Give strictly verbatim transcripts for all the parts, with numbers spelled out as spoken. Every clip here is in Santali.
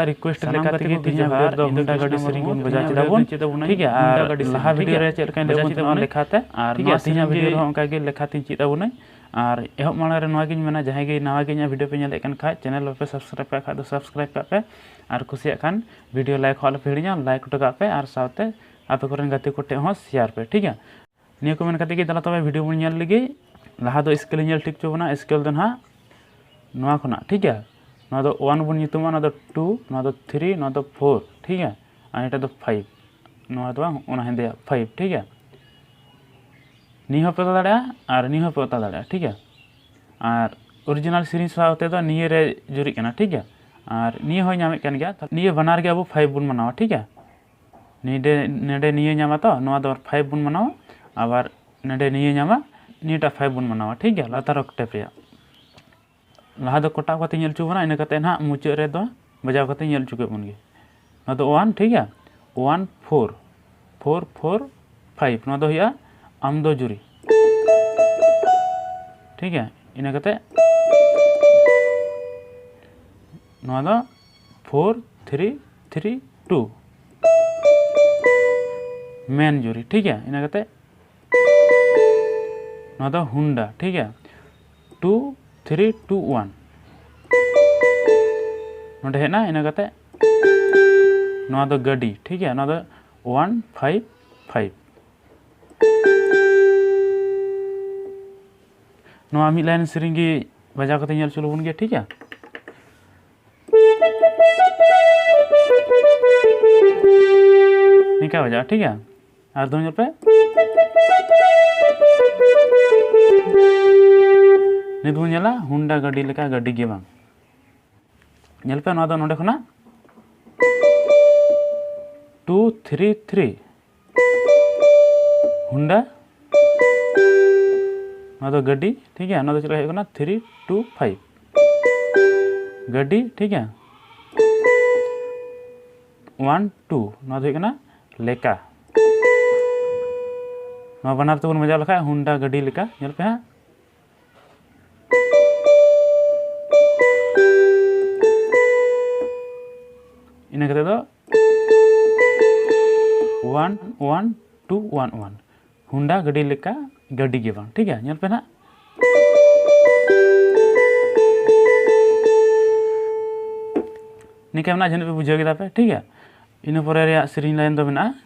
ᱨᱤᱠᱩᱭᱮᱥᱴ ᱥᱟᱱᱟᱢ ᱞᱮᱠᱟ ᱜᱟᱛᱮ ᱛᱮᱜᱮ ᱠᱚ ᱛᱤᱦᱤᱧ ᱡᱚᱦᱟᱨ, ᱦᱚᱸ ᱤᱧ ᱫᱚ ᱦᱩᱰᱟ ᱜᱟᱹᱰᱤ ᱥᱮᱨᱮᱧ ᱵᱚᱱ ᱵᱚᱡᱟᱣ ᱪᱮᱫᱟ ᱵᱚᱱ᱾ ᱴᱷᱤᱠ ᱜᱮᱭᱟ, ᱟᱨ ᱞᱟᱦᱟ ᱵᱷᱤᱰᱤᱭᱳ ᱨᱮ ᱪᱮᱫ ᱞᱮᱠᱟᱧ ᱞᱟᱹᱭ ᱵᱚᱱ ᱛᱟᱦᱮᱸᱱᱟ ᱞᱮᱠᱷᱟᱛᱮ, ᱴᱷᱤᱠ ᱜᱮᱭᱟ, ᱛᱤᱦᱤᱧᱟᱜ ᱵᱷᱤᱰᱤᱭᱳ ᱨᱮᱦᱚᱸ ᱚᱱᱠᱟ ᱜᱮ ᱞᱮᱠᱷᱟ ᱛᱤᱧ ᱪᱮᱫ ᱟᱵᱚᱱᱟᱹᱧ᱾ ᱟᱨ ᱮᱦᱚᱵ ᱢᱟᱲᱟᱝ ᱨᱮ ᱱᱚᱣᱟ ᱜᱤᱧ ᱢᱮᱱᱟ, ᱡᱟᱦᱟᱸᱭ ᱜᱮ ᱱᱟᱣᱟ ᱜᱮ ᱤᱧᱟᱹᱜ ᱵᱷᱤᱰᱤᱭᱳ ᱯᱮ ᱧᱮᱞᱮᱫ ᱠᱟᱱ ᱠᱷᱟᱡ, ᱪᱮᱱᱮᱞ ᱵᱟᱯᱮ ᱥᱟᱵᱥᱠᱨᱟᱭᱤᱵ ᱠᱟᱜ ᱠᱷᱟᱡ ᱫᱚ ᱥᱟᱵᱥᱠᱨᱟᱭᱤᱵ ᱠᱟᱜ ᱯᱮ, ᱟᱨ ᱠᱩᱥᱤᱭᱟᱜ ᱠᱷᱟᱱ ᱵᱷᱤᱰᱤᱭᱳ ᱞᱟᱭᱤᱠ ᱦᱚᱸ ᱟᱞᱚ ᱯᱮ ᱦᱤᱲᱤᱧᱟ, ᱞᱟᱭᱤᱠ ᱦᱚᱴᱚ ᱠᱟᱜ ᱯᱮ, ᱟᱨ ᱥᱟᱶᱛᱮ ᱟᱯᱮ ᱠᱚᱨᱮᱱ ᱜᱟᱛᱮ ᱠᱚᱴᱷᱮᱱ ᱦᱚᱸ ᱥᱮᱭᱟᱨ ᱯᱮ, ᱴᱷᱤᱠ ᱜᱮᱭᱟ᱾ ᱱᱤᱭᱟᱹ ᱠᱚ ᱢᱮᱱ ᱠᱟᱛᱮ ᱜᱮ ᱫᱮᱞᱟ ᱛᱚᱵᱮ ᱵᱷᱤᱰᱤᱭᱳ ᱵᱚᱱ ᱧᱮᱞ ᱞᱮᱜᱮ᱾ ᱞᱟᱦᱟ ᱫᱚ ᱥᱠᱮᱞ ᱤᱧ ᱧᱮᱞ ᱴᱷᱤᱠ ᱦᱚᱪᱚ ᱵᱚᱱᱟ, ᱥᱠᱮᱞ ᱫᱚ ᱱᱟᱦᱟᱜ ᱱᱚᱣᱟ ᱠᱷᱚᱱᱟᱜ, ᱴᱷᱤᱠ ᱜᱮᱭᱟ᱾ ᱱᱚᱣᱟ ᱫᱚ ᱚᱣᱟᱱ ᱵᱚᱱ ᱧᱩᱛᱩᱢᱟ, ᱱᱚᱣᱟ ᱫᱚ ᱴᱩ, ᱱᱚᱣᱟ ᱫᱚ ᱛᱷᱨᱤ, ᱱᱚᱣᱟ ᱫᱚ ᱯᱷᱳᱨ, ᱴᱷᱤᱠ ᱜᱮᱭᱟ᱾ ᱟᱨ ᱱᱤᱭᱟᱹᱴᱟᱜ ᱫᱚ ᱯᱷᱟᱭᱤᱵᱷ, ᱱᱚᱣᱟ ᱫᱚ ᱵᱟᱝ, ᱚᱱᱟ ᱦᱮᱸᱫᱮᱭᱟᱜ ᱯᱷᱟᱭᱤᱵᱷ, ᱴᱷᱤᱠ ᱜᱮᱭᱟ᱾ ᱱᱤᱭᱟᱹ ᱦᱚᱸᱯᱮ ᱚᱛᱟ ᱫᱟᱲᱮᱭᱟᱜᱼᱟ ᱟᱨ ᱱᱤᱭᱟᱹ ᱦᱚᱸᱯᱮ ᱚᱛᱟ ᱫᱟᱲᱮᱭᱟᱜᱼᱟ, ᱴᱷᱤᱠ ᱜᱮᱭᱟ᱾ ᱟᱨ ᱚᱨᱤᱡᱤᱱᱟᱞ ᱥᱮᱨᱮᱧ ᱥᱟᱶ ᱛᱮᱫᱚ ᱱᱤᱭᱟᱹ ᱨᱮ ᱡᱩᱨᱤᱜ ᱠᱟᱱᱟ, ᱴᱷᱤᱠ ᱜᱮᱭᱟ᱾ ᱟᱨ ᱱᱤᱭᱟᱹ ᱦᱚᱸᱭ ᱧᱟᱢᱮᱫ ᱠᱟᱱ ᱜᱮᱭᱟ, ᱱᱤᱭᱟᱹ ᱵᱟᱱᱟᱨ ᱜᱮ ᱟᱵᱚ ᱯᱷᱟᱭᱤᱵᱷ ᱵᱚᱱ ᱢᱟᱱᱟᱣᱟ, ᱴᱷᱤᱠ ᱜᱮᱭᱟ᱾ ᱱᱚᱰᱮ, ᱱᱚᱰᱮ ᱱᱤᱭᱟᱹ ᱧᱟᱢᱟ ᱛᱚ, ᱱᱚᱣᱟ ᱫᱚ ᱯᱷᱟᱭᱤᱵᱷ ᱵᱚᱱ ᱢᱟᱱᱟᱣᱟ᱾ ᱟᱵᱟᱨ ᱱᱚᱰᱮ ᱱᱤᱭᱟᱹ ᱧᱟᱢᱟ, ᱱᱤᱭᱟᱹᱴᱟᱜ ᱯᱷᱟᱭᱤᱵᱷ ᱵᱚᱱ ᱢᱟᱱᱟᱣᱟ, ᱴᱷᱤᱠ ᱜᱮᱭᱟ, ᱞᱟᱛᱟᱨ ᱚᱠᱴᱮᱵᱷ ᱨᱮᱭᱟᱜ᱾ ᱞᱟᱦᱟ ᱫᱚ ᱠᱚᱴᱟ ᱠᱟᱛᱮ ᱧᱮᱞ ᱦᱚᱪᱚ ᱵᱚᱱᱟ, ᱤᱱᱟᱹ ᱠᱟᱛᱮ ᱱᱟᱦᱟᱜ ᱢᱩᱪᱟᱹᱫ ᱨᱮᱫᱚ ᱵᱟᱡᱟᱣ ᱠᱟᱛᱮ ᱧᱮᱞ ᱦᱚᱪᱚ ᱠᱮᱫ ᱵᱚᱱ ᱜᱮ᱾ ᱱᱚᱣᱟ ᱫᱚ ᱚᱣᱟᱱ, ᱴᱷᱤᱠ ᱜᱮᱭᱟ, one four, four four five, ᱱᱚᱣᱟ ᱫᱚ ᱦᱩᱭᱩᱜᱼᱟ ᱟᱢᱫᱚ ᱡᱩᱨᱤ, ᱴᱷᱤᱠ ᱜᱮᱭᱟ᱾ ᱤᱱᱟᱹ ᱠᱟᱛᱮ ᱱᱚᱣᱟ ᱫᱚ ᱯᱷᱳᱨ ᱛᱷᱨᱤ ᱛᱷᱨᱤ ᱴᱩ, ᱢᱮᱱ ᱡᱩᱨᱤ, ᱴᱷᱤᱠ ᱜᱮᱭᱟ᱾ ᱤᱱᱟᱹ ᱠᱟᱛᱮ ᱱᱚᱣᱟ ᱫᱚ ᱦᱩᱱᱰᱟ, ᱴᱷᱤᱠ ᱜᱮᱭᱟ, ᱴᱩ ᱛᱷᱨᱤ ᱴᱩ ᱚᱣᱟᱱ᱾ ᱱᱚᱰᱮ ᱦᱮᱡ ᱮᱱᱟ, ᱤᱱᱟᱹ ᱠᱟᱛᱮ ᱱᱚᱣᱟ ᱫᱚ ᱜᱟᱹᱰᱤ, ᱴᱷᱤᱠ ᱜᱮᱭᱟ, ᱱᱚᱣᱟ ᱫᱚ ᱚᱣᱟᱱ ᱯᱷᱟᱭᱤᱵᱷ ᱯᱷᱟᱭᱤᱵᱷ᱾ ᱱᱚᱣᱟ ᱢᱤᱫ ᱞᱟᱭᱤᱱ ᱥᱮᱨᱮᱧ ᱜᱮ ᱵᱟᱡᱟᱣ ᱠᱟᱛᱮ ᱧᱮᱞ ᱦᱚᱪᱚ ᱞᱮᱵᱚᱱ ᱜᱮ, ᱴᱷᱤᱠ ᱜᱮᱭᱟ᱾ ᱱᱤᱝᱠᱟ ᱵᱟᱡᱟᱜᱼᱟ, ᱴᱷᱤᱠ ᱜᱮᱭᱟ᱾ ᱟᱨ ᱫᱚ ᱧᱮᱞ ᱯᱮ, ᱱᱤᱛ ᱵᱚᱱ ᱧᱮᱞᱟ ᱦᱩᱱᱰᱟ ᱜᱟᱹᱰᱤ ᱞᱮᱠᱟ ᱜᱟᱹᱰᱤ ᱜᱮ ᱵᱟᱝ᱾ ᱧᱮᱞ ᱯᱮ, ᱱᱚᱣᱟ ᱫᱚ ᱱᱚᱰᱮ ᱠᱷᱚᱱᱟᱜ ᱴᱩ ᱛᱷᱨᱤ ᱛᱷᱨᱤ, ᱦᱩᱱᱰᱟ, ᱱᱚᱣᱟ ᱫᱚ ᱜᱟᱹᱰᱤ, ᱴᱷᱤᱠ ᱜᱮᱭᱟ᱾ ᱱᱚᱣᱟ ᱫᱚ ᱪᱮᱫ ᱞᱮᱠᱟ ᱦᱩᱭᱩᱜ ᱠᱟᱱᱟ? ᱛᱷᱨᱤ ᱴᱩ ᱯᱷᱟᱭᱤᱵᱷ, ᱜᱟᱹᱰᱤ, ᱴᱷᱤᱠ ᱜᱮᱭᱟ᱾ ᱚᱣᱟᱱ ᱴᱩ, ᱱᱚᱣᱟ ᱫᱚ ᱦᱩᱭᱩᱜ ᱠᱟᱱᱟ ᱞᱮᱠᱟ᱾ ᱱᱚᱣᱟ ᱵᱟᱱᱟᱨ ᱛᱮᱵᱚᱱ ᱵᱟᱡᱟᱣ ᱞᱮᱠᱷᱟᱡ ᱦᱩᱱᱰᱟ ᱜᱟᱹᱰᱤ ᱞᱮᱠᱟ᱾ ᱧᱮᱞ ᱯᱮ ᱦᱟᱸᱜ, ᱤᱱᱟᱹ ᱠᱟᱛᱮ ᱫᱚ one one two one one, Honda ᱜᱟᱹᱰᱤ ᱞᱮᱠᱟ ᱜᱟᱹᱰᱤ ᱜᱮ ᱵᱟᱝ, ᱴᱷᱤᱠ ᱜᱮᱭᱟ᱾ ᱧᱮᱞ ᱯᱮ ᱱᱟᱦᱟᱜ, ᱱᱤᱝᱠᱟᱹ ᱢᱮᱱᱟᱜᱼᱟ, ᱡᱟᱹᱱᱤᱡ ᱯᱮ ᱵᱩᱡᱷᱟᱹᱣ ᱠᱮᱫᱟ ᱯᱮ, ᱴᱷᱤᱠ ᱜᱮᱭᱟ᱾ ᱤᱱᱟᱹ ᱯᱚᱨᱮ ᱨᱮᱭᱟᱜ ᱥᱮᱨᱮᱧ ᱞᱟᱭᱤᱱ ᱫᱚ ᱢᱮᱱᱟᱜᱼᱟ,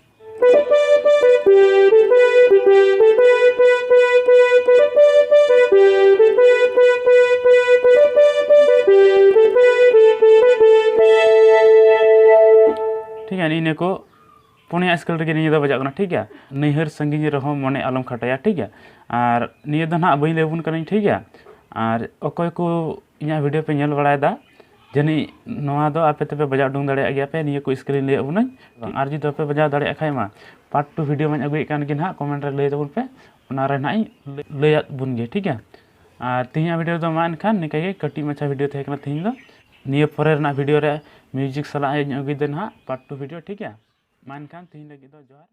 ᱴᱷᱤᱠ ᱜᱮᱭᱟ, ᱱᱤᱭᱟᱹ ᱠᱚ ᱯᱩᱱᱭᱟ ᱥᱠᱮᱞ ᱨᱮᱜᱮ ᱱᱤᱭᱟᱹ ᱫᱚ ᱵᱟᱡᱟᱜ ᱠᱟᱱᱟ, ᱴᱷᱤᱠ ᱜᱮᱭᱟ᱾ ᱱᱟᱹᱭᱦᱟᱹᱨ ᱥᱟᱺᱜᱤᱧ ᱨᱮᱦᱚᱸ ᱢᱚᱱᱮ ᱟᱞᱚᱢ ᱠᱷᱟᱴᱟᱭᱟ, ᱴᱷᱤᱠ ᱜᱮᱭᱟ᱾ ᱟᱨ ᱱᱤᱭᱟᱹ ᱫᱚ ᱱᱟᱦᱟᱜ ᱵᱟᱹᱧ ᱞᱟᱹᱭ ᱟᱵᱚᱱ ᱠᱟᱹᱱᱟᱹᱧ, ᱴᱷᱤᱠ ᱜᱮᱭᱟ᱾ ᱟᱨ ᱚᱠᱚᱭ ᱠᱚ ᱤᱧᱟᱹᱜ ᱵᱷᱤᱰᱤᱭᱳ ᱯᱮ ᱧᱮᱞ ᱵᱟᱲᱟᱭᱮᱫᱟ, ᱡᱟᱹᱱᱤᱡ ᱱᱚᱣᱟ ᱫᱚ ᱟᱯᱮ ᱛᱮᱯᱮ ᱵᱟᱡᱟᱣ ᱩᱰᱩᱝ ᱫᱟᱲᱮᱭᱟᱜ ᱜᱮᱭᱟ ᱯᱮ, ᱱᱤᱭᱟᱹ ᱠᱚ ᱥᱠᱮᱞ ᱤᱧ ᱞᱟᱹᱭᱟᱫ ᱵᱚᱱᱟᱹᱧ᱾ ᱟᱨ ᱡᱩᱫᱤ ᱵᱟᱯᱮ ᱵᱟᱡᱟᱣ ᱫᱟᱲᱮᱭᱟᱜ ᱠᱷᱟᱡ ᱢᱟ, ᱯᱟᱨᱴ ᱴᱩ ᱵᱷᱤᱰᱤᱭᱳ ᱢᱟᱧ ᱟᱹᱜᱩᱭᱮᱫ ᱠᱟᱱ ᱜᱮ ᱱᱟᱦᱟᱜ, ᱠᱚᱢᱮᱱᱴ ᱨᱮ ᱞᱟᱹᱭ ᱛᱟᱵᱚᱱ ᱯᱮ, ᱚᱱᱟ ᱨᱮ ᱱᱟᱦᱟᱜ ᱤᱧ ᱞᱟᱹᱭ- ᱞᱟᱹᱭᱟᱫ ᱵᱚᱱ ᱜᱮ, ᱴᱷᱤᱠ ᱜᱮᱭᱟ᱾ ᱟᱨ ᱛᱮᱦᱮᱧᱟᱜ ᱵᱷᱤᱰᱤᱭᱳ ᱫᱚ ᱢᱟ ᱮᱱᱠᱷᱟᱱ ᱱᱤᱝᱠᱟᱹ ᱜᱮ, ᱠᱟᱹᱴᱤᱡ ᱢᱟᱪᱷᱟ ᱵᱷᱤᱰᱤᱭᱳ ᱛᱟᱦᱮᱸ ᱠᱟᱱᱟ ᱛᱮᱦᱮᱧ ᱫᱚ᱾ ᱱᱤᱭᱟᱹ ᱯᱚᱨᱮ ᱨᱮᱱᱟᱜ ᱵᱷᱤᱰᱤᱭᱳ ᱨᱮ ᱢᱤᱭᱩᱡᱤᱠ ᱥᱟᱞᱟᱜ ᱤᱧ ᱟᱹᱜᱩᱭᱮᱫᱟ ᱱᱟᱦᱟᱜ ᱯᱟᱨᱴ ᱴᱩ ᱵᱷᱤᱰᱤᱭᱳ, ᱴᱷᱤᱠ ᱜᱮᱭᱟ᱾ ᱢᱟ ᱮᱱᱠᱷᱟᱱ ᱛᱮᱦᱮᱧ ᱞᱟᱹᱜᱤᱫ ᱫᱚ ᱡᱚᱦᱟᱨ᱾